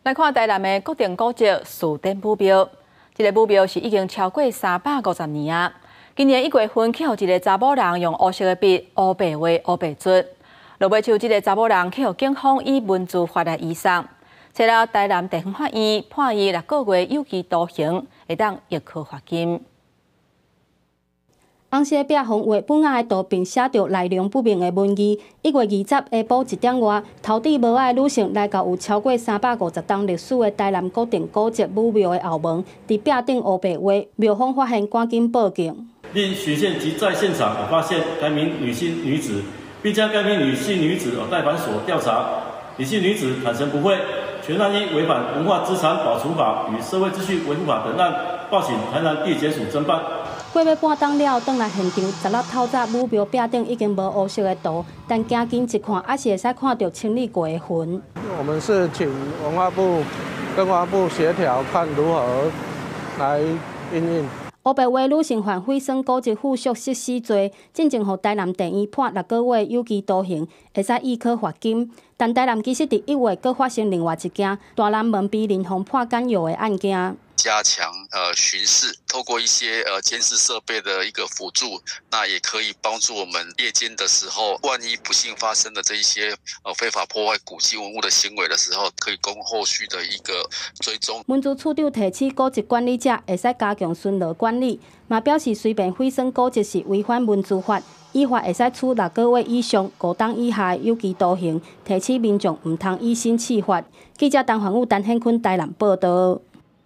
來看台南的國定古蹟士典武廟，這个武廟是已經超過350年啊。今年1月份去予一个查某人用烏色的筆烏白畫烏白捽，落尾手這个查某人去予警方以文資法來移送。昨日台南地方法院判伊6個月有期徒刑，會當易科罰金。紅色壁風畫本仔的圖，並寫著來龍不明的文字。1月20下晡1點外，頭戴帽仔的女性來到有超過350冬歷史的台南國定古蹟武廟的後門，佇壁頂烏白畫，廟方發現趕緊報警。另巡線及在現場發現該名女性女子，並將該名女性女子帶返所調查。女性女子坦承不諱，全案依違反文化資產保存法與社會秩序維護法等案，報請台南地檢署偵辦。過欲半鐘了後，轉來現場，十六透早武廟壁頂已經無烏色的圖，但行近一看，猶是會使看著清理過的痕。我們是請文化部跟文化部協調，看如何來因應。烏白畫女性犯毀損古蹟附屬設施罪，進前予台南地院判6個月有期徒刑，會使易科罰金。但台南其實佇1月閣發生另外一件大南門被林鳳潑碱藥的案件。加強巡視，透過一些監視設備的一個輔助，那也可以幫助我們夜間的時候，萬一不幸發生的這一些非法破壞古蹟文物的行為的時候，可以供後續的一個追蹤。文資處長提醒古蹟管理者會使加強巡邏管理，嘛表示隨便毀損古蹟是違反文資法，依法會使處6個月以上5冬以下有期徒刑，提醒民眾毋通以身試法。記者陳環武、陳顯坤台南報道。